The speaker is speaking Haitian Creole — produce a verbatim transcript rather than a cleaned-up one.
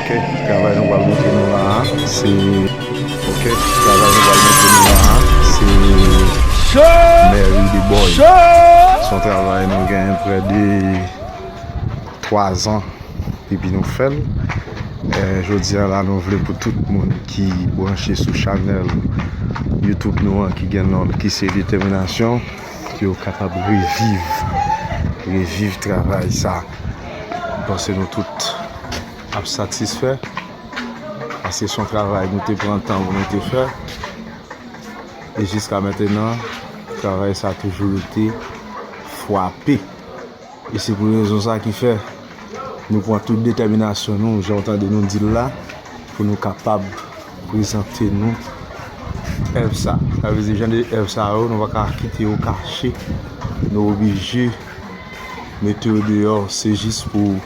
Ok, travay nou pral montre nou la a, se. Ok, travay nou pral montre nou la a, se Mary the Boy. Se yon travay nou gen prè de twa zan depi nou fè l. Eh, jodi a la, nou vle pou tout moun ki branche sou chanèl YouTube nou an, ki gen non l, ki se Detèminasyon, pou yo kapab reviv, reviv travay sa. M panse nou tout ap satisfè, paske se yon travay nou te pran tan pou nou te fè. E jiska mentenan, travay sa toujou rete frape. E se pou rezon sa ki fè nou pran tout detèminasyon nou, jan w tande nou di l la, pou nou kapab prezante nou èv sa. Sa vle di, jan de èv sa yo, nou pa ka kite yo kache. Nou oblije mete yo deyò, se jis pou